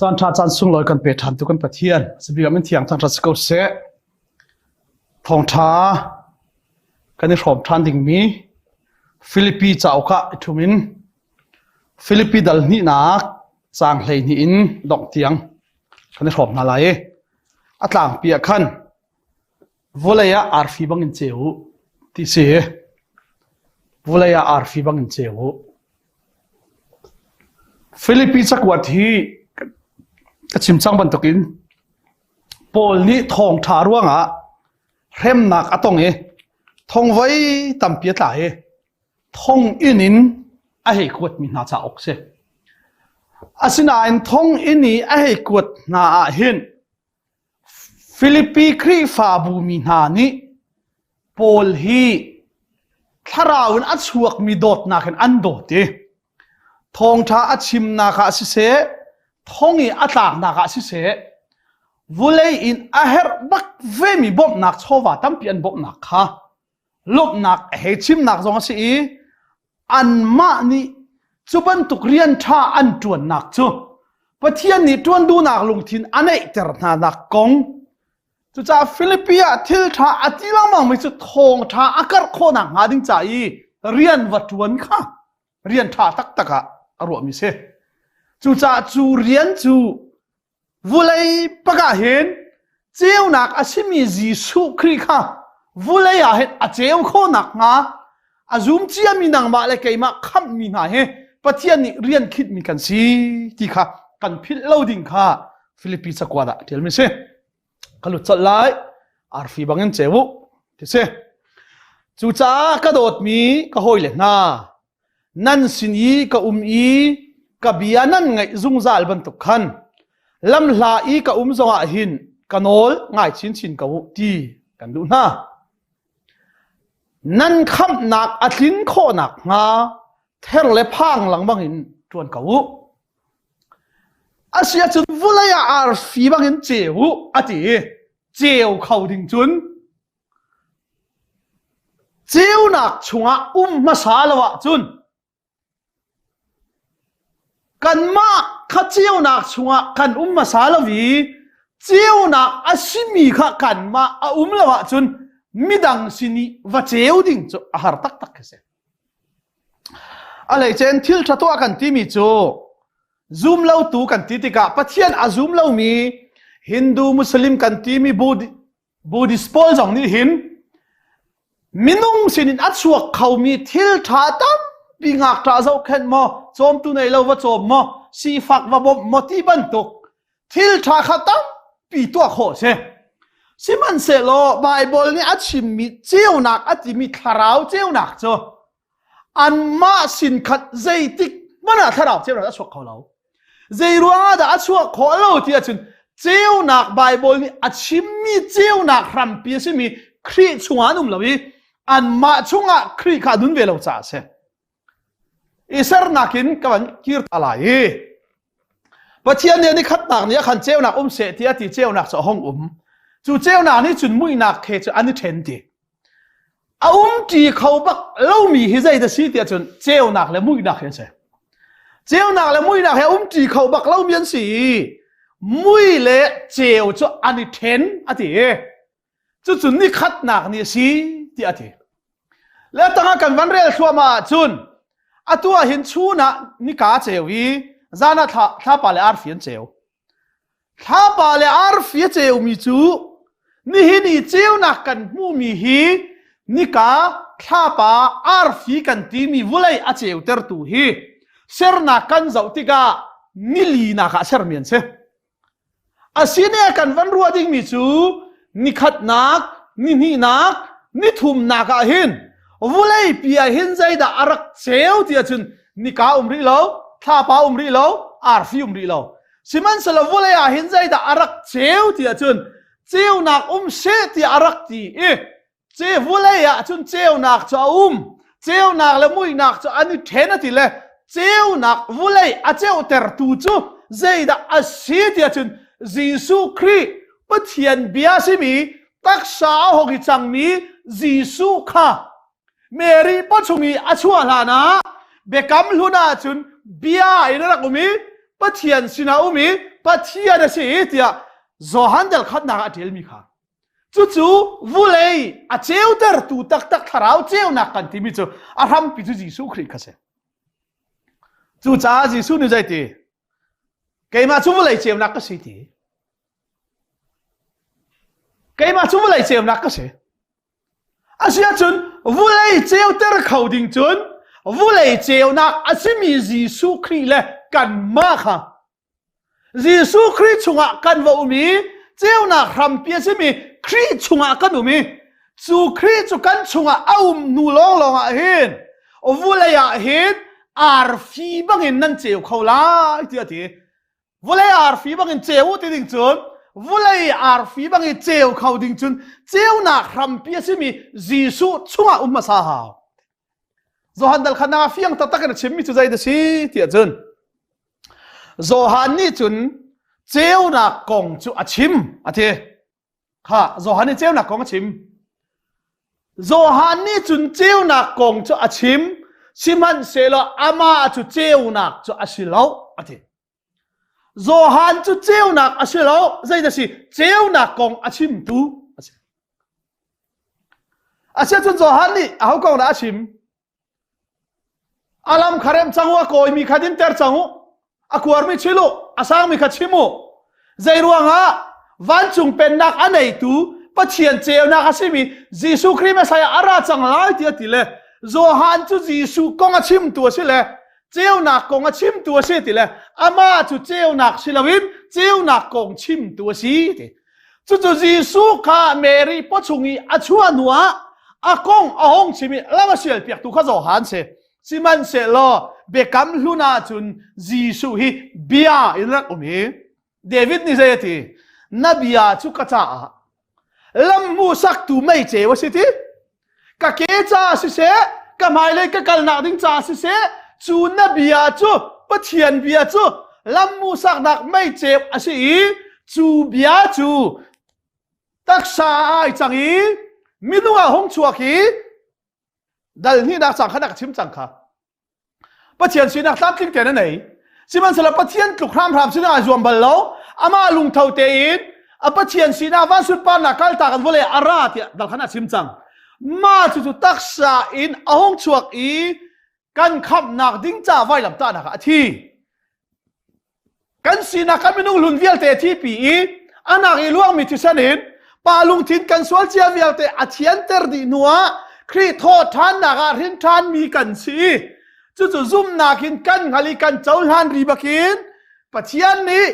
Caan ṭha caan sunglawi kan pe ṭhan tu kan Pathian sabik ah min thiang thangṭhat si ko seh. Thawngṭha kan i hrawm ṭhan dingmi Filipi cauk ah i ṭhum in Filipi dal hnihnak caang 12 in dongh tiang kan i hrawm hna lai i a tlangpi ah khan Vawlei ah arfi bangin ceu u ti si. Vawlei ah arfi bangin ceu u. Filipi cakuat hi ka chim cang bantukin Paul nih thawngṭha ruangah hremnak a tong i thongvoi tampi a tla i thonginn in a hei kuatmi hna cauk si. Asinain thonginn i a hei kuat hna ah hin Filipi Khrihfabu mi hna nih Paul hi thlarau in a chuakmi dawtnak in an dawt i thawngṭha a chimnak ah siseh, thong i a tlaknak ah siseh, vulei in a herh bak vemi bawmhnak chawva tampi an bawmhnak kha lawmhnak he chimnak zong a si i anmah nih cu bantuk rian ṭha an ṭuannak cu Pathian nih ṭuan duhnak lungthin a neihter hnanak kong cucaah Filipi ah thil ṭha a ti lengmangmi cu thawngṭha a karh khawhnak hnga ding ca i rian va ṭuan kha rian ṭha taktak ah a ruahmi si. Cucaah cu rian cu Vulei pakah hin ceunak a simi Jesuh Khrih kha vulei ah hin a ceu khawh nakhnga a zum ciami nangmah le keimah khamhmi hna hi Pathian nih rian khinhmi kan si ti kha kan philh lo ding kha Filipi cakuat ah ṭialmi si. Ka lut colh lai, arfi bangin ceu u, ti si. Cucaah ka dawtmi ka hawile hna, nan sin i ka um i ka bia nan ngaih zungzal bantuk khan lamhla i ka um zongah hin ka nawl ngai chinchin ko u ti kan duh hna. Nan khamhnak a tlin khawh nakhnga ther le phang lengmang in ṭuan ko u. Asiahcun vulei ah arfi bangin ceu u a ti i ceu kho ding cun Ceunak chungah um hmasa lo ahcun kanmah kha ceunak chungah kan um hmasa lo i ceunak a simi kha kanmah a um lo ahcun midang sin i va ceu ding cu a har taktak khi si. A hleicen thil ṭha tuah kan timi cu zum lotu kan ti tikah Pathian a zum lomi Hindu Muslim kan timi Buddhist pawl zong nih hin minung sinin a chuak khomi thil ṭha tampi ngakṭah zohkhenh maw cawmtu nei lo va cawm maw sifak va bawmh maw ti bantuk thil ṭha kha tampi tuah khawh a si. Sihmanhsehlaw Baibal nih a chimmi ceunak a timi thlarau ceunak cu anmah sin khat zeitik hmanh ah thlarau ceunak a chuak kho lo. Zei ruangah dah a chuah khawh lo ti ahcun ceunak Baibal nih a chimmi ceunak hrampi a simi Khrih chungah an um lo i anmah chungah Khrih kha a nun ve lo caah a si. I sernak in ka van kir ta lai i Pathian nih ni khatnak nih a khan ceunak um seh tiah ti ceunak cu a hong um. Cu ceunak nih cun muihnak he cu an i ṭhen ti. A umṭi kho bak lomi hi zei dah si tiah cun ceunak le muihnak hi an si. Ceunak le muihnak hi a umṭi kho bak lomi an si i mui le ceu cu an i ṭhen a ti i cucu nikhatnak ni a si tiah a ti. Le tangah kan van rel thluahmah ahcun atu ah hin chun ah nika a ceu i zan ah thlapa le arfi an ceu. Thlapa le arfi a ceumi cu nihin i ceunak kan hmuhmi hi nika thlapa arfi kan timi vulei a ceutertu hi sernak kan zoh tikah nilinak ah sermi an si. Asine kan van ruah dingmi cu nikhatnak, nihnihnak, nithumnak ah hin vulei pi ah hin zeidah a rak ceu ti ahcun nika um rih lo, thlapa um rih lo, arfi um rih lo. Sihmanhsehlaw vawlei ah hin zeidah a rak ceu ti ahcun ceunak um seh tiah a rak ti i ce vawlei ah cun ceunak cu a um ceunak le muihnak cu an i ṭhen a ti le ceunak vawlei a ceutertu cu zeidah a si ti ahcun Jesuh Khrih Pathian bia simi taksa a hong i cangmi Jesuh kha Mary pawchung i a chuah hlan ah biakam hlun ahcun bia in a rak um i Pathian sinah um i Pathian a si tiah Johan dal khatnak ah a ṭialmi kha. Cucu vulei a ceutertu taktak thlarau ceunak kan timi cu a hrampi cu Jesuh Khrih kha si. Cucaah Jesuh nih zeiti? Keimah cu vawlei ceunak ka si ti. Keimah cu vawlei ceunak ka si. Asiahcun vulei ceuter kho ding cun vulei ceunak a simi Jesuh Khrih le kanmah kha Jesuh Khrih chungah kan va um i ceunak hrampi a simi Khrih chungah kan um i cu Khrih cu kan chungah a um hnu lawnglawng ah hin vulei ah hin arfi bangin nan ceu kho lai tiah a ti. Vulei arfi bangin ceu u ti ding cun vulei arfi bangin ceu kho ding cun ceunak hrampi a simi Jesuh chungah um hmasa hau. Johan dal kha na fiang taktak in a chimmi cu zei dah si tiah cun Johan nih cun ceunak kong cu a chim a ti. Kha Johan nih ceunak kong a chim. Johan nih cun ceunak kong cu a chim sihmanhsehlaw amah cu ceunak cu a si lo a ti. Johan cu ceunak a si lo zei dah si ceunak kong a chimtu a si. Asiahcun Johan nih aho kong dah a chim? A lam kha rem cang u, a kawimi kha dinter cang u, a kuarmi chil u, a sangmi kha chim u. Zei ruangah vancung pennak a neitu Pathian ceunak a simi Jesuh Khrih Messiah a ra cang lai ti a ti le Johan cu Jesuh kong a chimtu a si le ceunak kong a chimtu a si ti le amah cu ceunak si loin ceunak kong chimtu a si ti. Cucu Jesuh kha Mary pawchung i a chuah hnuah a kong a hung chim i lam a sialpiaktu kha Johan si. Sihmanhsehlaw biakam hlun ahcun Jesuh hi bia in rak um i David nih zei a ti? Na bia cu ka caah lam hmuhsaktu mei ceu a si ti. Ka ke caah siseh, ka hmailei ka kalnak ding caah siseh, cu na bia cu Pathian bia cu lam hmuhsaknak mei ceu a si i cu bia cu taksa ai cang i minung ah hung chuak i dal hnihnak cang kha na ka chim cang kha. Pathian sinak tlamtling tein a nei. Sihmanhsehlaw Pathian tluk hramhram sinah ai zuam bal lo. Amah lungtho tein a Pathian sinah van sunparnak kaltak in vawlei a ra tiah dal khan a chim cang. Mah cucu taksa in a hung chuak i kan khamhnak ding ca vailamtahnak ah a thi. Kan sinak kan minung hlun vialte a thipi i anak i luangmi thisen in pa lungthin kan sual cia vialte a thianter dih hnuah Khrih thawh ṭhannak ah hrin ṭhanmi kan si. Cucu zumhnak in kan hngal i kan cohlan ri bakin Pathian nih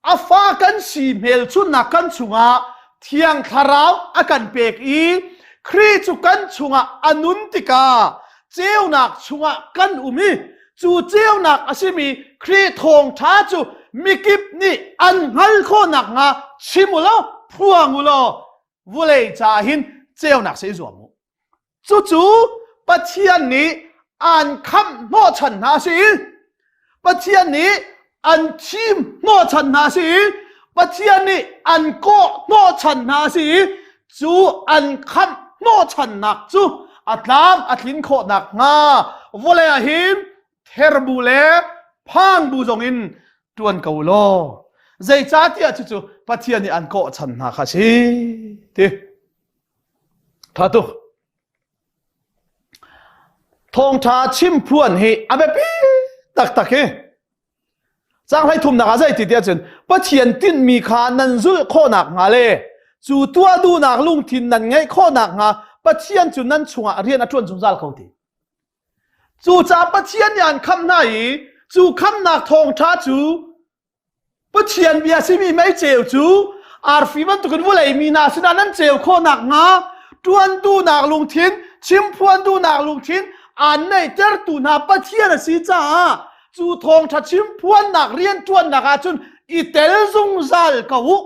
A fa kan si hmelchunhnak kan chungah Thiang Thlarau a kan pek i Khrih cu kan chungah a nun tikah ceunak chungah kan um i cu ceunak a simi Khrih thawngṭha cu mikip nih an hngal khawh nakhnga chim u law phuang u law vulei caah hin ceunak si i zuam u. Cucu Pathian nih aan khamh hnawhchan hna a si i Pathian nih an thim hnawhchan hna a si i Pathian nih an kawh hnawhchan hna a si i cu an khamh hnawhchannak cu a tlam a tlin khawh nakhnga vawlei ah hin therbu le phangbu zong in ṭuan ko law zeicahtiah cucu Pathian nih an kawhchan hna kha a si ti. Tha tuk. Thawngtha chim phuan hi a biapi taktak hi. Cang hlei thumnak ah zei ti tiah cun Pathian tinhmi kha nan zulh khawhnak hnga le cu tuah duhnak lungthin nan ngeih khawhnak hnga Pathian cu nan chungah rian a ṭuan zungzal ko ti. Cucaah Pathian nih an khamh hna i cu khamhnak thawngṭha cu Pathian bia simi meiceu cu arfi bantukin vawlei mi hna sinah nan ceu khawh nakhnga ṭuan duhnak lungthin, chimphuan duhnak lungthin aan neihtertu hna Pathian a si caah cu thawngṭha chimphuannak rianṭuannak ahcun i tel zungzal ko u.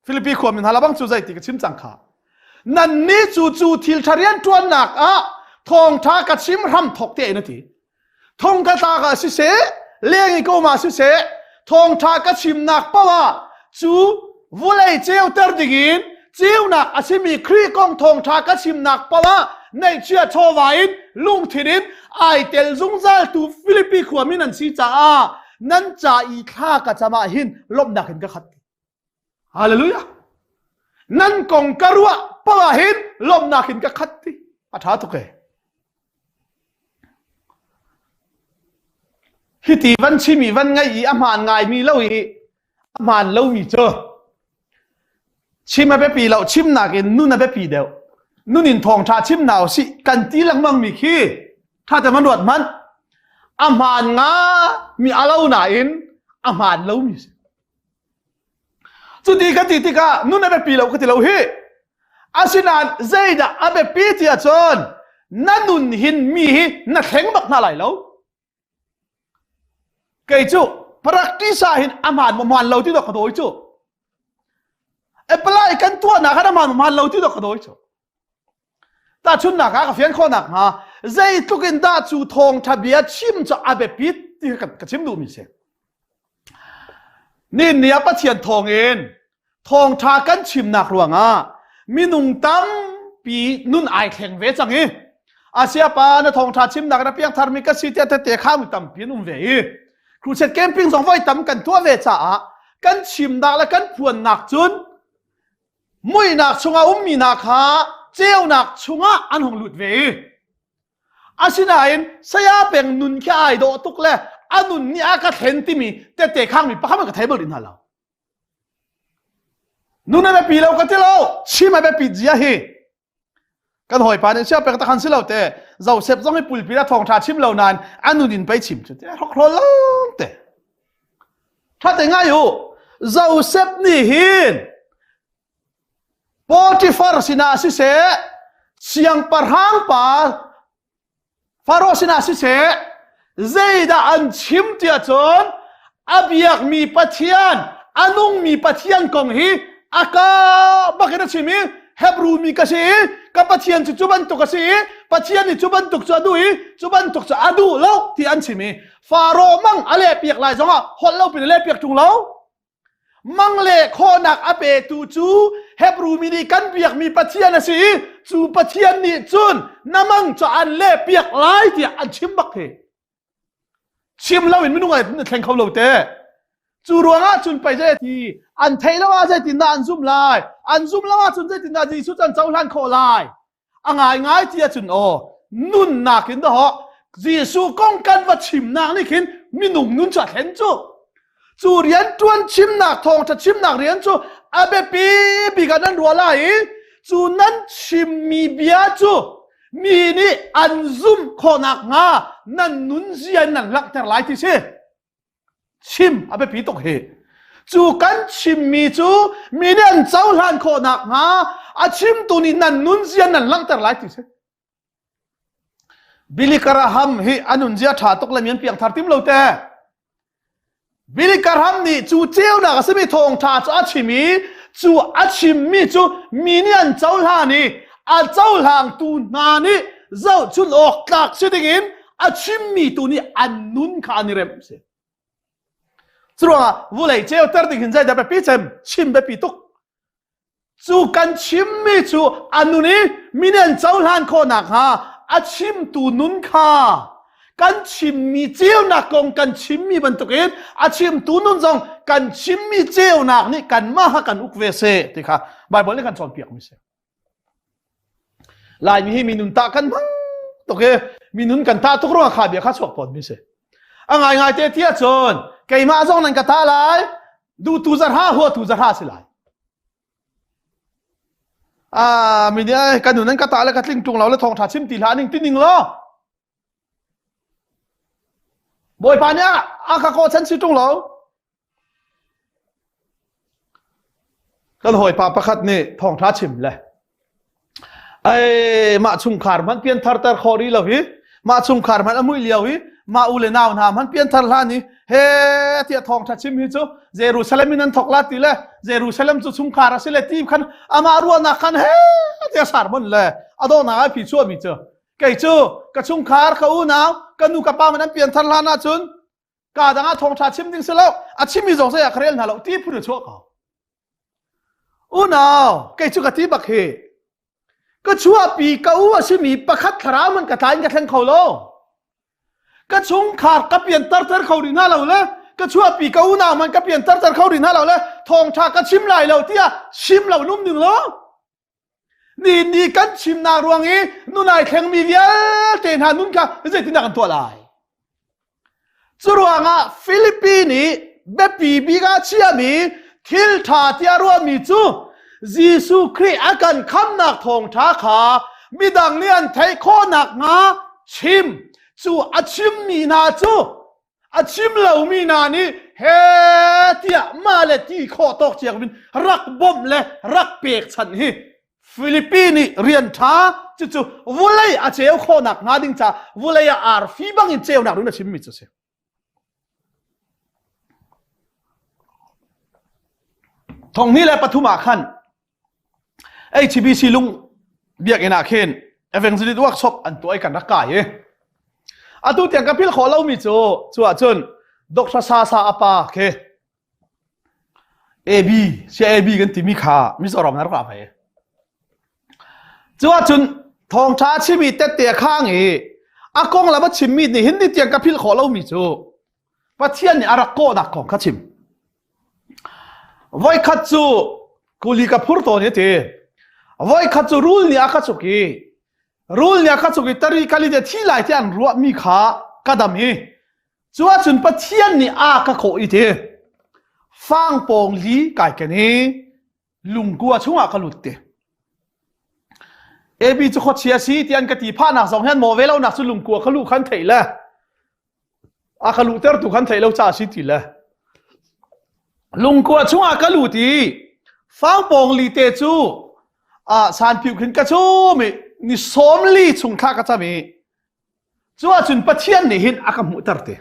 Filipi khuami hna labang cu zeiti ka chim cang kha. Nannih cu cu thil ṭha rianṭuannak ah thawngṭha ka chim hram thawk te in a ti. Thong ka tlak ah siseh, leng i ka um ah siseh, thawngṭha ka chimnak paoh ah cu vulei ceuter dingin ceunak a simi Khrih kong thawngṭha ka chimnak paoh ah neihchia chawva in lungthin in ai tel zungzaltu Filipi khuami nan si caah. nan ca i thla ka cam ah hin lawmhnak in ka khat. Hallelujah. Nan kong ka ruah paoh ah hin lawmhnak in ka khat ti. A ṭha tuk e. Hiti van chim i van ngaih i a hmaan ngaimi lo i a hmaan lomi cu chim a biapi lo chimnak in nun a biapi deuh nun in thawngṭha chim hna usih kan ti lengmang mi khi ṭha te van ruat hmanh a hmaan nga mi a lo nain a hmaan lomi si cuti kan ti tikah nun a biapi lo ka ti lo hi asinain zeidah a biapi ti ahcun na nun hin mi hi na thleng bak hna lai lo Kei cu practice ah hin a hmaan maw hmaan lo ti dawh ka dawi cu. Apply kan tuahnak khan a hmaan maw hmaan lo ti dawh ka dawi cu. Tahchunhnak ah ka fian khawhnak hnga zeitluk in dah cu thawngṭha bia chim cu a biapit ti ka, ka chim duhmi si. Nin ni ah Pathian thawngin thawngṭha kan chimnak ruangah minung tampi nun ai thleng ve cang i Asia pa na thawngṭha chimnak na piangtharmi ka si tiah tete khami tampi an um ve i crusade camping zong voi tam kan tuah ve caah kan chimnak le kan phuannak cun muihnak chungah ummi hna kha ceunak chungah an hung lut ve i asinain saya peng nun khi ai dawh tuk le a nun nih a ka thlen timi tete khangmi pakhat ka thei bal rih hna lo Nun a biapi lo ka ti lo. Chim a biapit zia hi. Kan hawipa nih sia pek takhan si lo te. Joseph zong hi pulpit a thawngtha chim lo nain a nun in pei chim cu te hrokhrol lo te. Tha te ngai u. Joseph nih hin Potiphar sinah siseh siangpahrang pa Faro sinah siseh zeidah an chim tiah cun a biakmi Pathian a nungmi Pathian kong hi a ka bak in a chim i Hebrew mi ka si i ka Pathian cu cu bantuk a si i Pathian nih cu bantuk cu a duh i cu bantuk cu a duh lo ti an chim i Faro mang a lehpiak lai zongah holh lo pin a lehpiak ṭung lo. Mang le khawhnak a petu cu Hebru mi nih kan biakmi Pathian a si i cu Pathian nih cun na mang cu an leh piak lai tiah an chim bak hi. Chim lo in minung ai thleng kho lo te. Cu ruangah cun pei zei ti an theih lo ah zeitindah an zumh lai? An zumh lo ahcun zeitindah Jesuh cu an cohlan khawh lai? A ngaingai ti ahcun aw nunnak in dahawh Jesuh kong kan va chimnak nih khin minung nun cu a thlen cu. Cu rian ṭuan chimnak thawngṭha chimnak rian cu a biapi bik ah nan ruah lai i cu nan chimmi bia cu mi nih an zumh khawh nakhnga nan nunzia in nan langhter lai ti si. Chim a biapi tuk hi. Cu kan chimmi cu mi nih an cohlan khawh nakhnga a chimtu nih nan nunzia nan langhter lai ti si. Billy Graham hi a nunzia ṭha tuk le mi an piangthar tim lo te. Billy Graham nih cu ceunak a simi thawngṭha cu a chim i cu a chimmi cu mi nih an cohlan i a cohlangtu hna nih zohchun awk tlak si dingin a chimmi tu nih an nun kha an i remh si. Curuangah vulei ceuter ding hin zeidah biapi cem chim biapi tuk. Cu kan chimmi cu a nun i mi nih an cohlan khawh nakhnga a chimtu nun kha kan chimmi ceunak kong kan chimmi bantukin a chimtu nun zong kan chimmi ceunak nih kanmah kha kan uk ve seh ti kha Baibal nih kan cawnpiakmi si. Laimi hi minun tah kan hmang tuk i minun kan tah tuk ruangah kha bia kha chuak tawn mi si. A ngaingai te ti ahcun keimah zong nan ka tah lai, duhtu zarha huatu zarha si lai. Ah, mi nih ka nun an ka tah le ka tling ṭung lo le thawngṭha chim ti hlah ning ti ning law. Bawipa nih a ka kawh chan si ṭung lo. Kan hawipa pakhat nih thawngṭha chim le ei mah chungkhar hmanh pianthar ter khawh rih lo hi mah chungkhar hmanh a muih lio hi mah u le nau hna hmanh pianthar hlan hi he tiah thawngṭha chim hi cu Jerusalem in an thok la ti le Jerusalem cu chungkhar a si le ti khan amah ruahnak khan he tiah sarmon le a dawhnak ai phi chuahmi cu kei cu ka chungkhar ka unau ka nu ka pa man an pianthar hlan ahcun ka dang ah thawngṭha chim ding si lo a chimmi zong zei ah ka rel hna lo ti phun a chuah ko unau kei cu ka ti bak hi ka chuahpi ka u a simi pakhat thlarau man ka tlai in ka thleng kho lo ka chungkhar ka piantar ter kho rih hna lo le Ka chuahpi ka unau man ka pian tar tar kho rin hna lo le thawngtha ka chim lai lo tiah chim lo num ding lo. Ni ni kan chimnak ruang i nunai thlengmi vialte hna nun kha zeitindah kan tuah lai? Cu ruangah Filipi nih biapi bik ah chiami thil ṭha tiah ruahmi cu Jesuh Khrih a kan khamnak thawngṭha kha midang nih an theih khawh nakhnga chim. Cu a chimmi hna cu a chim lomi hna nih he tiah mah le ti khawh tawk ciang in rak bawmh le rak pekchanh hi Filipi nih rian ṭha cucu vulei a ceu khawhnak hnga ding ca vulei ah arfi bangin ceunak ding na chimmi cu a si. Thonghnih le pathum ah khan HBC lung biakinn ah khin evangelist workshop an tuah i kan rak kai i atu tiang ka philh khawh lomi cu cu ahcun Dr. Sasa apa khi AB CAB kan timi kha Mizoram na rak ra ve. Cu ahcun thawngṭha a chimi tette a khang i a konglam a chimmi nih hin ni tiang ka philh khawh lomi cu Pathian nih a rak kawhnak kong kha chim. Voikhat cu kuli ka phur tawn i ti. Voikhat cu rul nih a ka cuk i rul nih a ka cuk i tari kali te thi lai ti an ruahmi kha ka dam i Cu ahcun Pathian nih a ka khawh i ti fangpawng li kai ken i lungkua chungah ka lut ti. AB cu khuachia si ti an ka ti phahnak zong hian maw ve lo nak cu lungkua ka luh khan theih le a ka luhtertu khan theih lo ca si ti le lungkua chungah ka lut i fangpawng li te cu a sanpiu khin ka chum i ni sawm li chung thla ka cam i Cu ahcun Pathian nih hin a ka hmuhter te.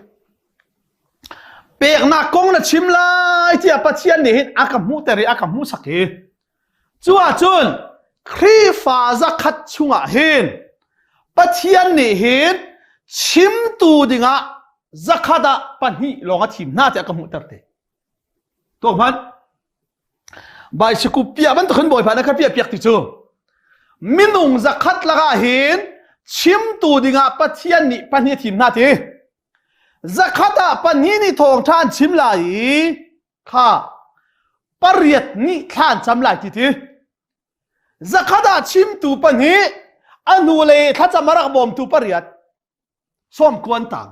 Peknak kong na chim lai tiah Pathian nih hin a ka hmuhter i a ka hmuhsak hi. Cu ahcun Khrihfa zakhat chungah hin Pathian nih hin chimtu dingah zakhat ah pahnih lawng a thim hna tiah a ka hmuhter te. Tuah hmanh. Baisikup piah bantuk hin Bawipa na ka piah piak ti cu. Minung zakhat lakah hin chimtu dingah Pathian nih pahnih a thim hna ti. Zakhat ah pahnih nih thawngṭha an chim lai i kha pariat nih thla an cam lai ti ti. Zakhat ah chimtu pahnih a hnulei thlacam a rak bawmtu pariat sawmkuan tang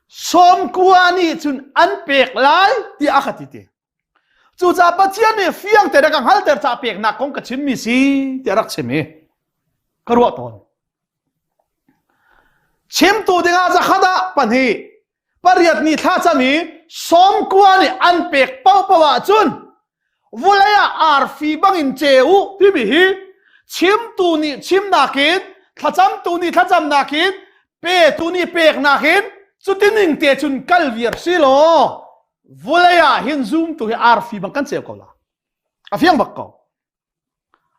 sawmkua nih cun an pek lai tiah a ka ti ti cucaah Pathian nih fiang te ka hngalter ca peknak kong ka chimmi si tiah rak chim i ka ruah tawn chimtu dingah zakhat ah pahnih pariat ni thla cam i sawmkua nih an pek paohpaoh ahcun vulei ah arfi bangin ceu u timi hi chimtu nih chimnak in thlacamtu nih thlacamnak in petu nih peknak in cutining te cun kal viar si law vulei ah hin zumtu hi arfi bang kan ceu ko la a fiang bak ko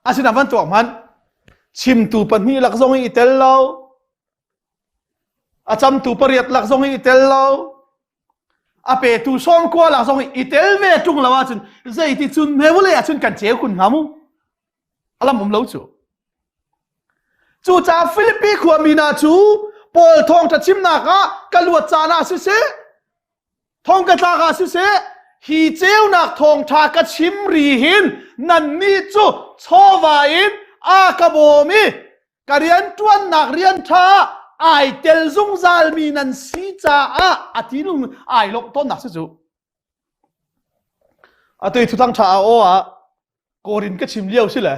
asina van tuak hmanh chimtu pahnih lak zong i tel lo a camtu pariat lak zong i tel lo a petu sawmkua lak zong i tel ve ṭung lo ahcun zeiti cun hme vawlei ahcun kan ceu kun hnga mu alam um lo cu cucaah Filipi khuami hna cu Paul thawngṭha chimnak ah ka luat caan ah siseh thong ka tlak ah siseh hi ceunak thawngṭha ka chim ri hin nannih cu chawva in a ka bawm i ka rian ṭuannak rian ṭha ai tel zungzalmi nan si caah a ti nung ai lawmh tawnnak si cu atu i thuthang ṭha a aw ah Korin ka chim lio si le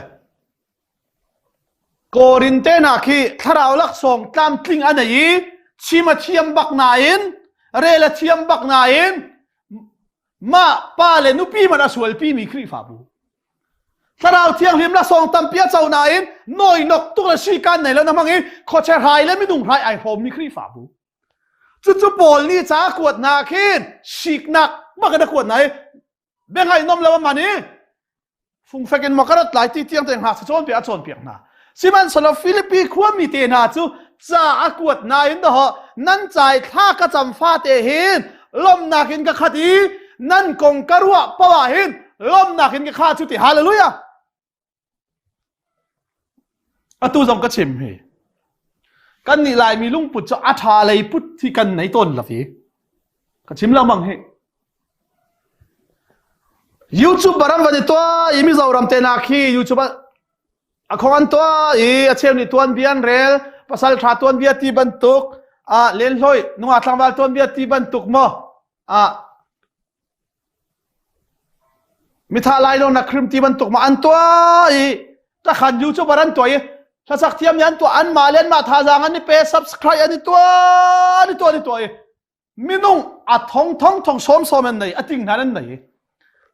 Korin te hna khi thlarau laksawng tlamtling a nei i chim a thiam bak nain rel a thiam bak nain mah pa le nupi man a sualpi mi Khrihfabu Thlarau thianghlim laksawng tampi a co nain nawinok tuk le sikan nei lo na hmang i khuache hrai le minung hrai ai hrawmmi Khrihfabu. Cucu Paul nih ca a kuat hna khin siknak bak in a kuat hna i biangaih nom lo man i fungfek in maw ka rat lai ti tiang te ngakchia cawnpiak a cawnpiak hna. Sihmanhsehlaw Filipi khuami te hna cu ca a kuat nain dawh nan cai thla ka cam fate hin lawmhnak in ka khat i nan kong ka ruah paoh ah hin lawmhnak in ka kha cu ti hallelujah atu zong ka chim hi kan nih laimi lungput cu a ṭha lei put hi kan nei tawn lo hi. Ka chim lengmang hi. YouTuber an van i tuah i Mizoram te nak hi YouTube a khong an tuah i a cheu nih tuanbia an rel pasal tha tuanbia ti bantuk ah lenhloi nunga tlangval tuanbia ti bantuk maw ah mitha lai lo na khrim ti bantuk ma an tuah i takhan YouTuber an tuah i hlasak thiam nih an tuah an mah le an mah thazaang an i pe subscribe an i tuah an i tuah an i tuah i minung a thong thong thong sawm sawm an nei a ting hna an nei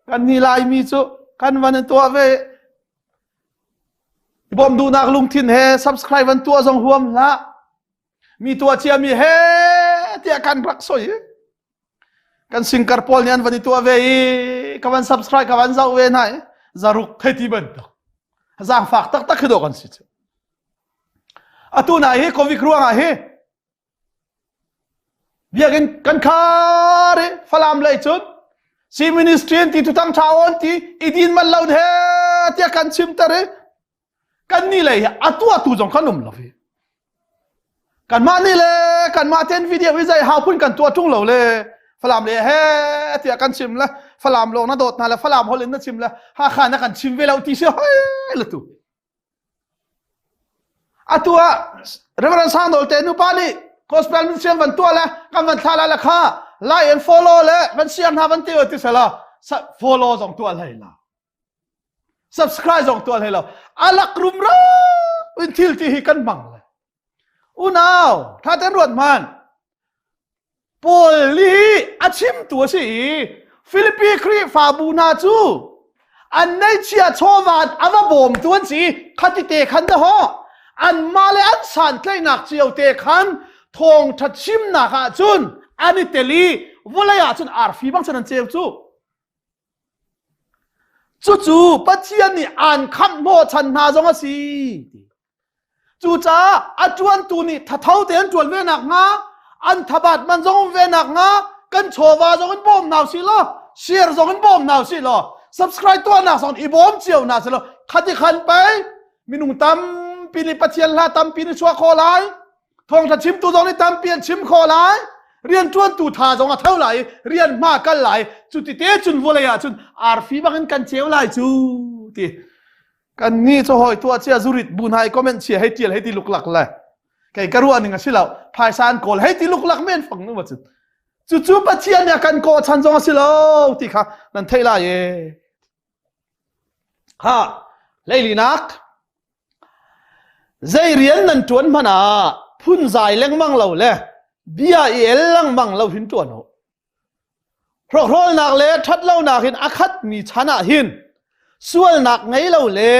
kan ni laimi cu kan van in tuah ve bawm duhnak lungthin he subscribe an tuah zong huam hlah mi tuah cia mi he tiah kan rak soi kan singkar pawl nih an van i tuah ve i ka van subscribe ka van zoh ve hna i zaruk thei ti bantuk zaangfak taktak khi dawh kan si cu atu na hi covid ruangah hi Biakinn kan khar i Falam lei cun si ministry an ti tutang tha on ti i din man lo he tiah kan chim ter i kan ni lei hi a tuahtu zong kan um lo hi kanmah nih le kanmah ten video i zei hau phun kan tuah ṭung lo le Falam le he tiah kan chim le Falam lawng na dawt hna le Falam holh in na chim le Hakha na kan chim ve lo ti si hoi le tu Atu ah Reverend Sang Nawl te nupa nih gospel mission van tuah le kan van thla la le kha like and follow le van share hna van ti ti sela follow zong tuah hlei la subscribe zong tuah hlei lo alak rumro in thil ti hi kan hmang le unau tha ten ruat hman Paul nih a chimtu a si i Filipi Khrihfabu hna cu an neihchia chawva a va bawmtu an si i khati te khan dahawh anmah le an santlaihnak cio te khan thawngṭha chimnak ah cun an i tel i vawlei ah cun arfi bang cun an ceu cu. Cucu Pathian nih aan khamh hnawhchan hna zong a si. Cucaah a ṭuantu nih thatho tein ṭuan ve nakhnga, an thabat man zong um ve nakhnga, kan chawva zong in bawm hna usih law, share zong in bawm hna usih law, subscribe tuahnak zong i bawm cio hna sih law, khati khan pei minung tampi nih Pathian hla tampi nih chuah khawh lai, thawngṭha chimtu zong nih tampi an chim khawh lai, rianṭuantu tha zong a tho lai i rian hma kal lai, cuti te cun vawlei ah cun arfi bangin kan ceu lai cu ti. Kan ni cu hawi tuah cia zurit bu hna i comment chia hei tial hei ti luklak le kei ka ruah ning a si lo phaisa an kawl hei ti luklak men fang nu ma cun cucu Pathian nih a kan kawh chan zong a si lo ti kha nan theih lai e ha leilinak zei rian nan tuan hmanh ah phunzai lengmang lo le bia i el lengmang lo hin tuan u Hrawkhralnak le ṭhatlonak in a khatmi chan ah hin sualnak ngei lo le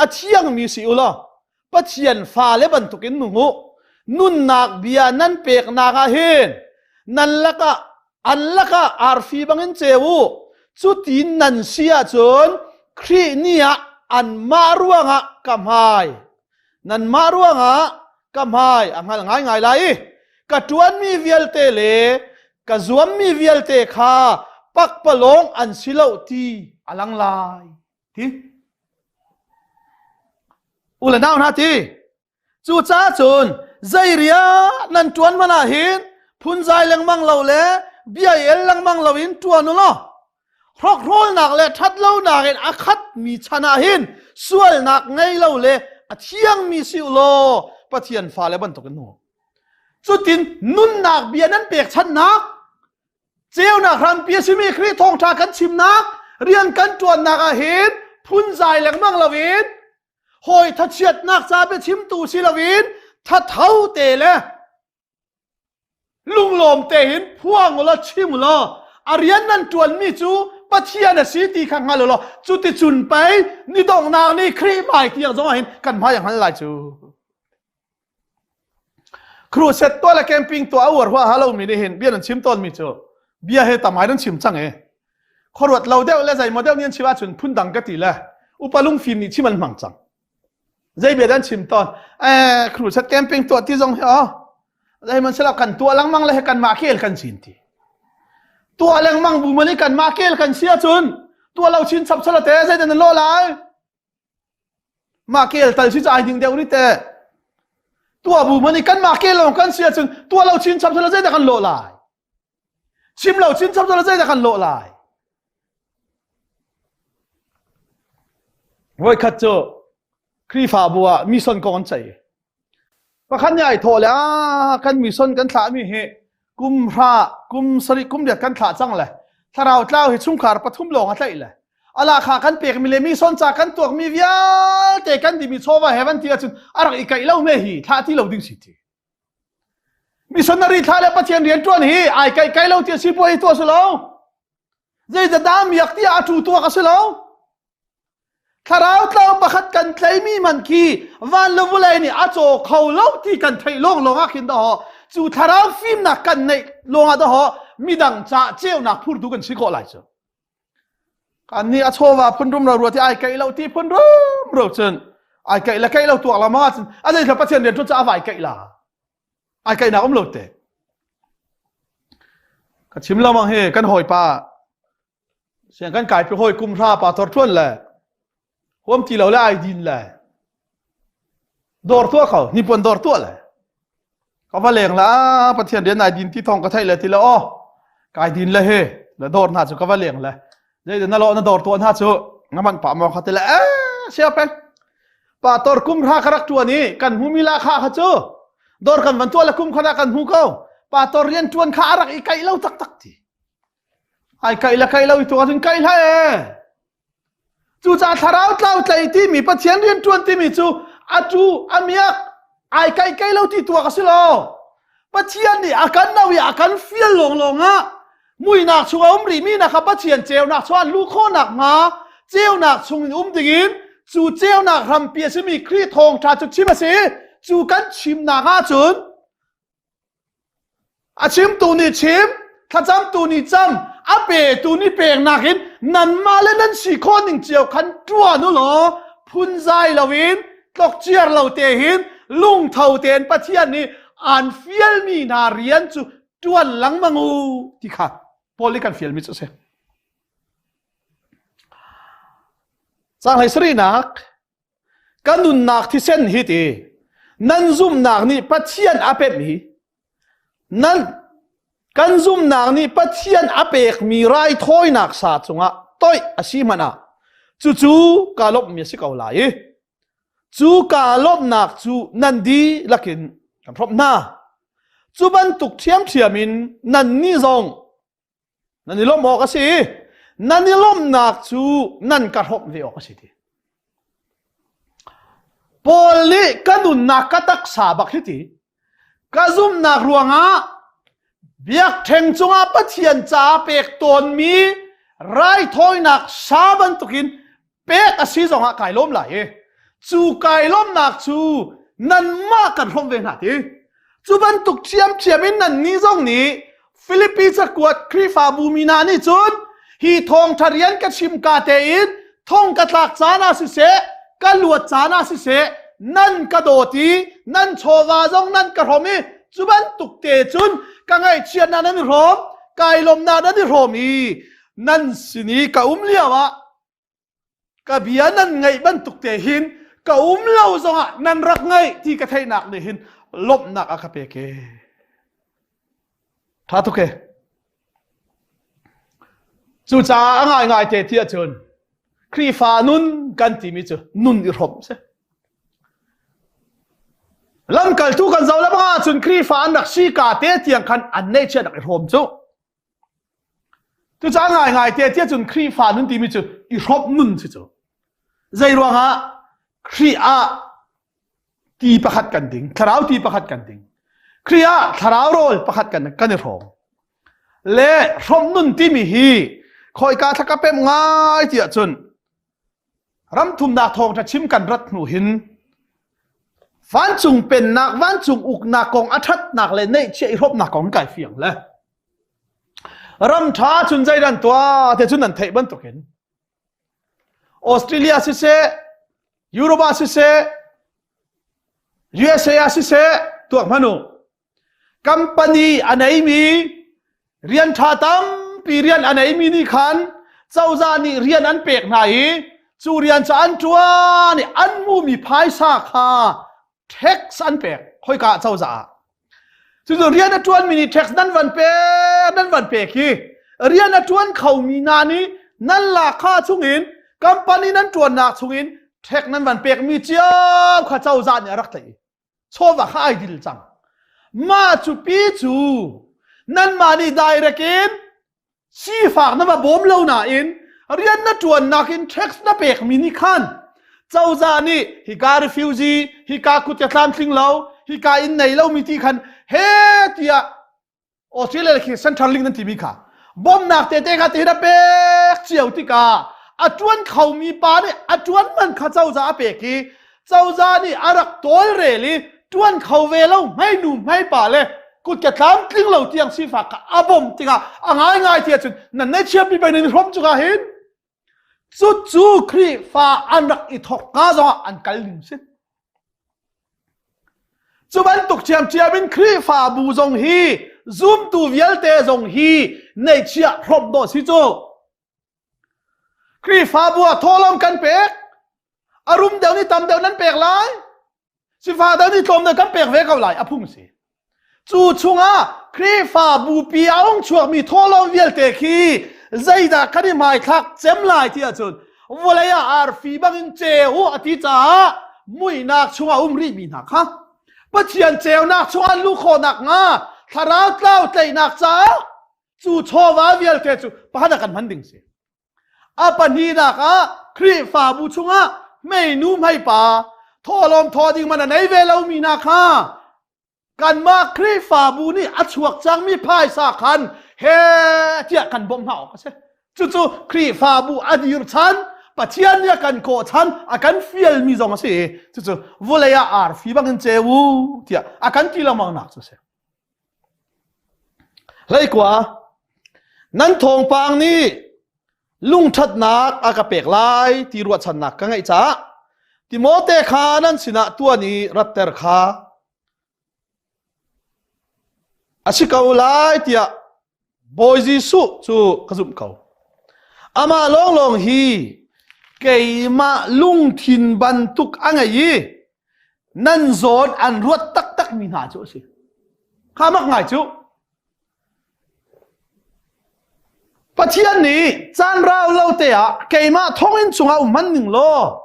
a thiangmi si u law Pathian fale bantukin nung u. Nunnak bia nan peknak ah hin nan lakah an lakah arfi bangin ceu u. Cutin nan si ahcun Khrih ni ah anmah ruangah ka hmai nanmah ruangah ka hmai a hngal ngaingai lai i ka ṭuanmi vialte le ka zuammi vialte kha pakpalawng an si lo ti a lang lai ti u le nau hna ti cucaah cun zei ria nan ṭuan man ah hin phunzai lengmang lo le bia el lengmang lo in ṭuan u law Hrokhrawlnak le ṭhatlonak in a khatmi chan ah hin sualnak ngei lo le a thiangmi si u law Pathian fale bantukin nung. Cutin nunnak bia nan pekchanhnak, ceunak hrampi a simi Khrih thawngṭha kan chimnak, rian kan ṭuannak ah hin phunzai lengmang loin hawi thachiatnak ca biachimtu si loin thatho te le Lunglawm tein phuang u law chim u law a rian nan ṭuanmi cu Pathian a si ti kha hngal u law cuticun pei ni donghnak ni Khrih hmai tiang zong ah hin kan hmai a hngal lai cu. Crusade tuah le camping tuah a uar huaha lomi nih hin bia nan chim tawnmi cu bia he tamai nan chim cang e. Khuaruat lo deuh le zeimaw deuh nih an chim ahcun phundang ka ti le upa lungfim nih chim an hmang cang. Zei bia dan chim tawn eh crusade camping tuah ti zong hi oh zeihmanhsehlaw kan tuah lengmang le kan mah kel kan sin ti tuah lengmang bu mani kan mah kel kan si ahcun tuah lo chin chap chala te zeidan nan lo lai mah kel tal si ai ding deuh ri te tuah bu mani kan mah kel lawng kan si ahcun tuah lo chin chap chala zeidah kan lo lai. Chim lo chin chap lo zeidah kan lawh lai? Voikhat cu Khrihfabu ah mission kong an ceih. Pakhat nih ai thawh le ah kan mission kan thlahmi hi kum hra kum sarih kum riat kan thlah cang le thlarau tlau hi chungkhar pathum lawng a tlaih le ala kha kan pekmi le mission ca kan tuakmi vialte kan dimi chawva he van ti ahcun a rak i kaih lo me hi thlah ti lo ding si ti. Missionary thlah le Pathian rian ṭuan hi ai kaih kai lo ti a si puai tuah si lo. Zeidah miak tiah a tu tuak a si lo. Thlarau tlau pakhat kan tleimi man khi van le vulei nih a caw kho lo ti kan theih lawng lawng ah khin dahawh cu thlarau fimnak kan neih lawng ah dahawh midang ca ceunak phurtu kan si khawh lai cu. Kan nih a chawva phun rum ro ruat i ai keih lo ti phun rum ro cun ai keih le keih lo tuak la ma cun a zei Pathian rian ṭuan cu a vai keih la. Ai keihnak um lo te. Ka chim lo mang hi kan hawipa Siang kan kai pi hawi kum hra pa tor ṭuan le huam ti lo le ai din le dawr tuah kho hnipuan dawr tuah le ka va leng la Pathian rian ai din ti thong ka theih le ti le aw kai din le he le dawr hna cu ka va leng le zei na lo na dawr tuah hna cu nga man pa maw kha ti le eh sia peng pa tor kum hra ka rak ṭuan i kan hmu mi la kha kha cu dawr kan van tuah le kum kha kan hmu ko pa tor rian ṭuan kha a rak i kaih lo taktak ti Ai kaih le kaih lo i tuah cun kaih hlah ee. Cucaah thlarau tlau tlei timi Pathian rian ṭuan timi cu a tu a miak ai kaih kaih lo ti tuak a si lo. Pathian nih a kan no i a kan fial lawnglawng ah muinak chung a um rihmi na kha Pathian ceunak chung an luh khawhnak hnga ceunak chung in um dingin cu ceunak hrampi a simi Khrih thawngṭha cu chim a si. Cu kan chimnak ahcun A chimtu nih chim, thlacamtu nih cam, a petu nih peknak in nanmah le nan si khawh ning cio khan ṭuan u law phunzai loin tlokciar lo te hin lungtho tein Pathian nih aan fialmi hna rian cu ṭuan lengmang u ti kha Paul nih kan fialmi cu a si. Caang hlei sarihnak Ka nunnak thisen hi ti nan zumhnak nih Pathian a pemh hi nan kan zumhnak nih Pathian a pekmi raithawinak sa cungah toih a si hmanh ah cucu kaa lawmhmi a si ko lai i cu kaa lawmhnak cu nan dihlak in kan hrawmh hna. Cu bantuk ṭhiamṭhiam in nannih zong Nan i lawmh awk a si. Nan i lawmhnak cu nan ka hrawmh ve awk a si ti. Paul nih ka nunnak ka taksa bak hi ti. Ka zumhnak ruangah biakṭheng cungah Pathian ca pek tawnmi raithawinak sa bantukin pek a si zongah kai lawm lai i cu kai lawmnak cu nanmah kan hrawmh ve hna ti cu bantuk ṭhiamṭhiam in nannih zong nih Filipi cakuat Khrihfabu mi hna nih cun hi thawngṭha rian ka chim ka tein thong ka tlak caan ah siseh ka luat caan ah siseh nan ka dawt i nan chawva zong nan ka hrawm i cu bantuk te cun ka ngaihchiatnak nan i hrawm kai lawmnak nan i hrawm i nan sin i ka um lio ah ka bia nan ngaih bantuk te hin ka um lo zongah nan rak ngaih ti ka theihnak nih hin lawmhnak a ka pek e tha tuk e cucaah a ngaingai te ti ahcun Khrihfa nun kan timi cu nun i hrawmh si lamkaltu kan zoh le bang ahcun Khrihfa an rak si ka te tiang khan an neihchiah rak i hrawm cu Cucaah ngaingai te tiah cun Khrihfa nun timi cu i hrawmh nun si cu. Zei ruangah Khrih ah ti pakhat kan ding, thlarau ti pakhat kan ding. Khrih ah thlarau rawl pakhat kan kan i hrawm. Le hrawmh nun timi hi khawika thlaka pem ngai tiah cun ramthumnak thawngṭha chim kan rat hnu hin vancung pennak vancung uknak kong a ṭhatnak le neihchiah i hrawmnak kong kai fiang le ram ṭha cun zeidan tuah te cun nan theih bantukin Australia siseh Europe ah siseh USA ah siseh tuak hmanh u Company a neimi rian ṭha tampi rian a neimi nih khan cozah nih rian an pek hna i cu rian cu an ṭuan i an hmuhmi phaisa kha tax an pek khoika ah cozah ah. Cucu rian a ṭuanmi nih tax nan van pek nan van pek hi rian a ṭuan khomi hna nih nan lahkhah chungin company nan ṭuannak chungin tax nan van pekmi cio kha cozah nih a rak tlaih i chawva kha ai dil cang. Mah cu pi cu nanmah nih direct in sifak na va bawm lo nain rian na ṭuannak in tax na pekmi nih khan cozah nih hika refugee hika kut ka tlamtling lo hika inn nei lomi ti khan he tiah Australia khi Central Link nan timi kha bawmnak tete kha te na pek cio tikah a ṭuan khomi pa nih a ṭuan man kha cozah a pek i cozah nih a rak tawlrel i ṭuan kho ve lo hmeinu hmeipa le kut ke tlamtling lo tiang sifak kha a bawmh tikah a ngaingai ti ahcun nan neihchiah pi pei nan i hrawm cuka hin cucu Khrihfa an rak i thawk ka zongah an kal ning si cu bantuk ṭhiamṭhiam in Khrihfabu zong hi zumtu vialte zong hi neihchiah hrawmh dawh si cu Khrihfabu ah thawhlawm kan pek. A rum deuh nih tam deuh nan pek lai. Sifah deuh nih tlawm deuh kan pek ve ko lai. A phung si. Cu chungah Khrihfabu pi a ung chuakmi thawhlawm vialte khi zeidah kan i hmaithlak cem lai ti ahcun vawlei ah arfi bangin ceu u a ti caah muihnak chungah um rihmi hna kha Pathian ceunak chungah an luh khawh nakhnga thlarau tlau tlaihnak caah cu chawva vialte cu pakhat ah kan hman ding si a pahnihnak ah Khrihfabu chungah hmeinu hmeipa thawhlawm thaw ding man a nei ve lomi hna kha kanmah Khrihfabu nih a chuak cangmi phaisa khan he tiah kan bawmh hna awk a si cucu Khrihfabu a dir chan Pathian nih a kan kawh chan a kan fialmi zong a si cucu vawlei ah arfi bangin ceu u tiah a kan ti lengmang nak cu a si Hleikua, nan thawngpang nih lungṭhatnak a ka pek lai ti ruahchannak ka ngeih caah Timote kha nan sinah tuan i ratter kha a si ko lai tiah Bawi Jesuh cu ka zumh ko. Amah lawnglawng hi keimah lungthin bantuk a ngei i nan zawn an ruat taktak mi hna cu a si kha mak ngai cu Pathian nih caan rau lo te ah keimah thonginn chungah um hman ning law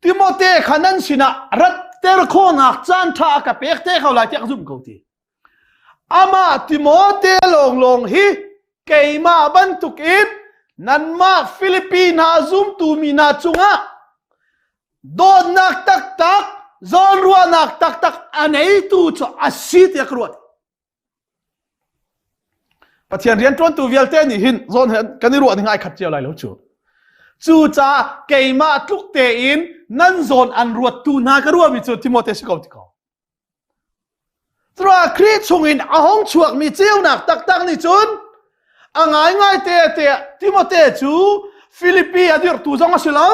Timote kha nan sinah ratter khawhnak caan ṭha a ka pek te ko lai tiah ka zumh ko ti Amah Timote lawnglawng hi keimah bantukin nanmah Filipi hna zumtu mi hna cungah dawtnak taktak, zawnruahnak taktak a neitu cu a si tiah ka ruat. Pathian rianṭuantu vialte nih hin zawn he kan i ruah ning ai khat cio lai lo cu. Cucaah keimah tluk tein nan zawn an ruattu hna ka ruahmi cu Timote si ko ti ko. Curuah Khrih chungin a hung chuakmi ceunak taktak nih cun a ngaingai te te Timote cu Filipi a dirhtu zong a si lo.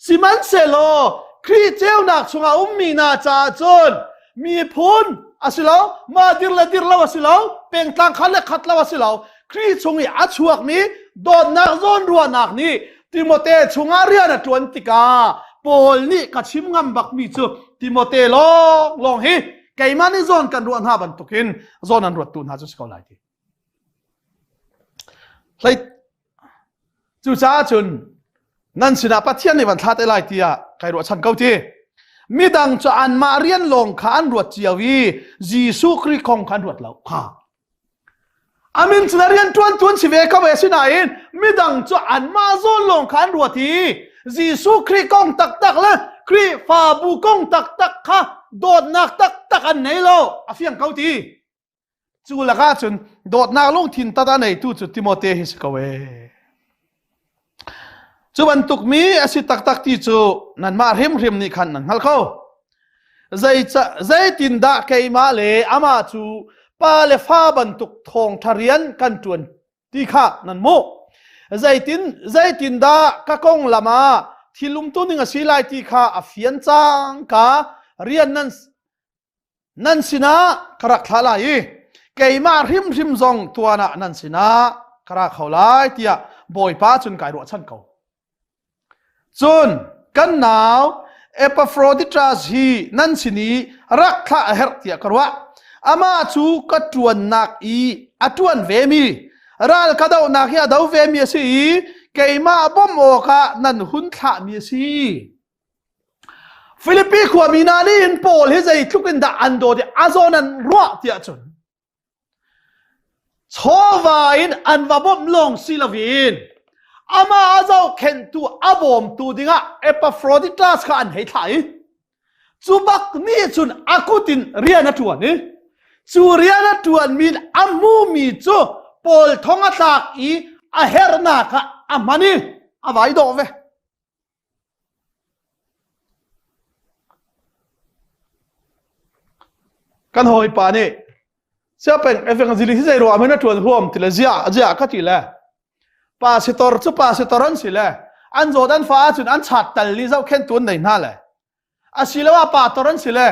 Sihmanhsehlaw Khrih ceunak chungah ummi hna caah cun miphun a si lo, mah dir le dir lo a si lo, pengtlang khat le khat lo a si lo. Khrih chung i a chuakmi dawtnak zawnruahnak nih Timote chungah rian a ṭuan tikah Paul nih ka chim ngam bakmi cu Timote lawnglawng hi keimah nih zawn kan ruah hna bantukin zawn an ruattu hna cu si ko lai ti. Hlei cucaah cun nan sinah Pathian nih van thla te lai tiah kai ruahchan ko ti. Midang cu anmah rian lawng kha an ruat cio i Jesuh Khrih kong kha an ruat lo kha. Amin cu na rian ṭuan tuan si ve ko ve sinain midang cu anmah zawn lawng kha an ruat i Jesuh Khrih kong taktak le Khrihfabu kong taktak kha dawtnak taktak an nei lo a fiang ko ti. Cu lakah cun dawtnak lungthin tat a neitu cu Timote hi si ko ee. Cu bantuk mi a si taktak ti cu nanmah hrimhrim nih khan nan hngalh ko. Zeitindah keimah le amah cu pa le fa bantuk thawngṭha rian kan ṭuan ti kha nan hmuh. Zeitin zeitindah ka konglam ah thil umtu ning a si lai ti kha a fian cangka rian nan nan sinah ka rak thlah lai i keimah hrimhrim zong tuan ah nan sinah ka ra kho lai tiah Bawipa cun kai ruahchan ko. Cun kan nau Epaphroditus hi nan sin i rak thlah a herh tiah ka ruah. Amah cu ka ṭuannak i a ṭuan vemi, ral ka dohnak hi a do vemi a si i keimah bawmh awkah nan hun thlahmi a si. Filipi khuami hna nih hin Paul hi zeitluk in dah an dawt i a zawn an ruah tiah cun chawva in an va bawmh lawng si loin amah a zohkhenhtu a bawmtu dingah Epaphroditus kha an hei thlah i cu bak nih cun a kut in rian a ṭuan i cu rian a ṭuanmi in a hmumi cu Paul thong a tlak i a herhnak ah a hman i a vai dawh ve. Kan hawipa nih siapeng evangelist hi zei ruah men a ṭuan huam ti le ziah ziah ka ti le pasitor cu pasitor an si le an zawt an fa ahcun an chat tal li zohkhenhtu an nei hna le asiloah pastor an si le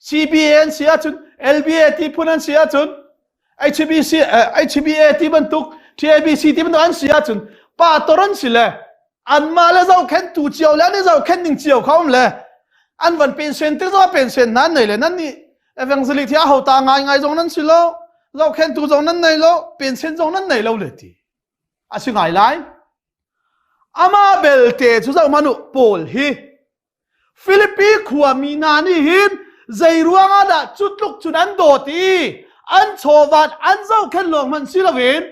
CBA an si ahcun LBA ti phun an si ahcun HBC HBA ti bantuk TABC ti bantuk an si ahcun pastor an si le anmah le zohkhenhtu cio le an i zohkhenh ning cio kha um le an van pension tik zong pension nan nei le nan nih evangelist hi a hota ngai ngai zong nan si lo zohkhenhtu zong nan nei lo pension zong nan nei lo le ti a si ngai lai amah belte cu zoh hmanh u Paul hi Filipi khuami hna nih hin zei ruangah dah cu tluk cun an dawt i an chawvat an zohkhenh lawng hmanh si loin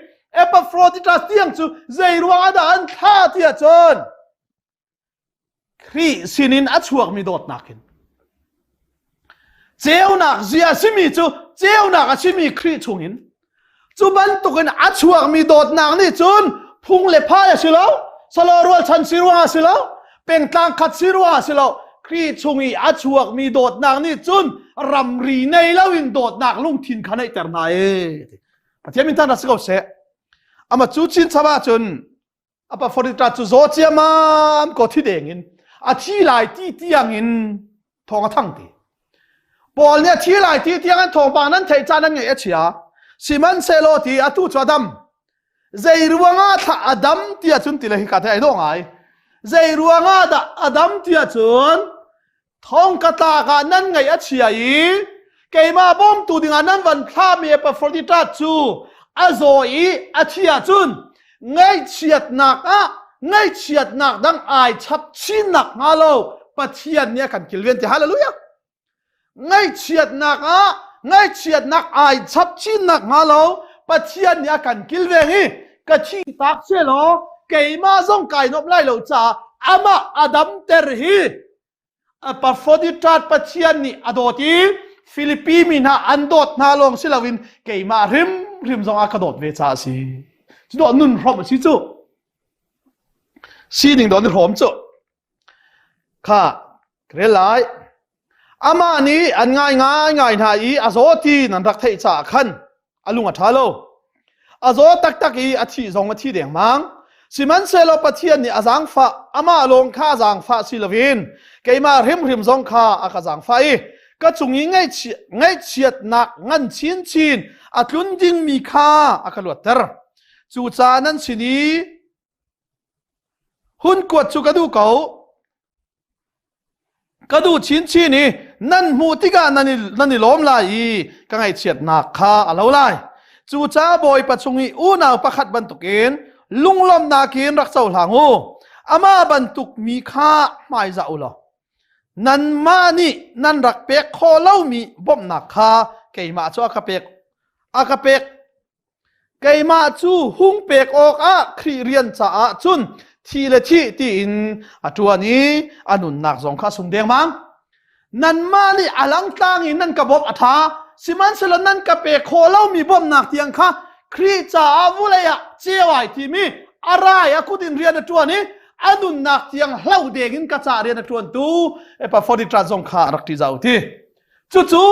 Epaphroditus tiang cu zei ruangah dah an thlah tiah cun Khrih sinin a chuakmi dawtnak in ceunak zia a simi cu ceunak a simi Khrih chungin Cu bantukin a chuakmi dawtnak nih cun phung le phai a si lo, salo rualchan si ruangah a si lo, pengtlang khat si ruangah a si lo. Khrih chung i a chuakmi dawtnak nih cun ramri nei loin dawtnak lungthin kha neihter hna e. Pathian min tan si ko seh. Ama cu chin chap ahcun Epaphroditus cu zaw ciamam ko thi deng in a thi lai ti tiang in thawng a thang ti. Paul nih a thi lai ti tiang in thawngpang nan theih caan an ngeih a chia. Sihmanhsehlaw ti atu cu a dam. Zei ruangah thla a dam ti ahcun ti le hika te ai dawh ngai. Zei ruangah dah a dam ti ahcun Thong ka tlak ah nan ngaih a chia i keimah bawmtu dingah nan van thlahmi Epaphroditus cu a zaw i a thi ahcun ngaihchiatnak ah ngaihchiatnak dang ai chap chin nakhnga lo Pathian nih a kan kilven ti hallelujah ngaihchiatnak ah ngaihchiatnak ai chap chin nakhnga lo Pathian nih a kan kilveng i ka thi tak selaw keimah zong kai nuam lai lo caah amah a damter hi Epaphroditus Pathian nih a dawt i Filipi mi hna an dawt hna lawng si loin keimah hrimhrim zong a ka dawt ve caah a si. Cu dawh nun hrawm a si cu. Sining dawh ni hrawm cu. Kha rel lai. Amah nih an ngai ngai ngai hna i a zaw ti nan rak theih caah khan a lung a ṭha lo. A zaw taktak i a thih zong a thi dengmang. Sihmanhsehlaw Pathian nih a zaangfah, amah lawng kha a zaangfah si loin keimah hrimhrim zong kha a ka zaangfah i ka cung i ngaihchiatnak ngan chinchin a tlun dingmi kha a ka luatter. Cucaah nan sin i hun kuat cu ka duh ko. Ka duh chinchin i nan hmuh tikah nan i, nan i lawm lai i ka ngaihchiatnak kha a lo lai. Cucaah Bawipa chung i unau pakhat bantukin lunglawmhnak in rak cohlang u. Amah bantuk mi kha hmaizah u law nanmah nih nan rak pek khawh lomi bawmhnak kha keimah cu a ka pek a ka pek Keimah cu hung pek awkah Khrih rian caah cun thi le thih tiin a ṭuan i a nunnak zong kha a sung dengmang. Nanmah nih a langtlang in nan ka bawmh a ṭha, sihmanhsehlaw nan ka pek khawh lomi bawmhnak tiang kha Khrih caah vulei ah ceu ai timi a rai a kut in rian a ṭuan i a nunnak tiang hlo deng in ka caah rian a ṭuantu Epaphroditus zong kha a rak ṭih zau ti. Cucu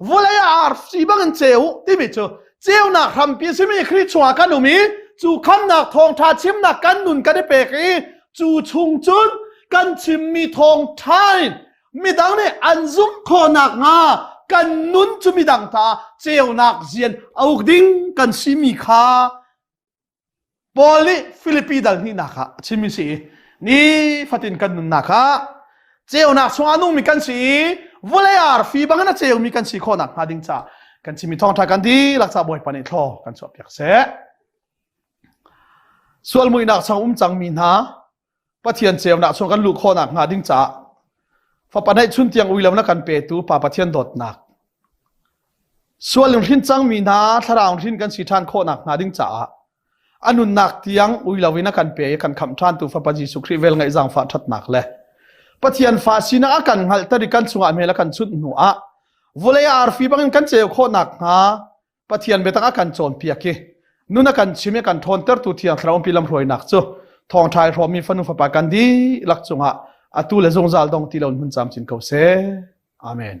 vawlei ah arfi bangin ceu timi cu ceunak hrampi a simi Khrih chungah kan um i cu khamnak thawngṭha chimnak kan nun kan i pek i cu chung cun kan chimmi thawngṭha in midang nih an zumh khawh nakhnga kan nun cu midang ta ceunak zian a uk ding kan simi kha Paul nih Filipi dal hnihnak ah a chimmi si i nifatin kan nunnak ah ceunak chungah nungmi kan si i vawlei arfi bangin a ceumi kan si khawh nakhnga ding caah. Kan chimmi thawngṭha kan dihlak ca Bawipa nih thlaw kan chuahpiak seh. Sual muihnak chung um cangmi hna Pathian ceunak chung kan luh khawhnak hnga ding caah fapa neih chun tiang ui lo na kan petu Pa Pathian dawtnak sual in hrin cangmi hna thlarau hrin kan si ṭhan khawhnak hnga ding caah a nunnak tiang ui lo in a kan pe i kan khamh ṭhantu fapa Jesuh Khrih vel ngaih zaangfah ṭhatnak le Pathian fa sinak a kan hngalhter i kan chungah hmel a kan chunh hnu ah vawlei arfi bangin kan ceu khawhnak hnga Pathian biatak a kan cawnpiak i nun a kan chim i a kan ṭhawntertu Thiang Thlarau umpi lamhruainak cu thawngṭha i hrawmmi fanu fapa kan dihlak cungah atu le zungzal dong ti lo in hmun camcin ko seh. Amen.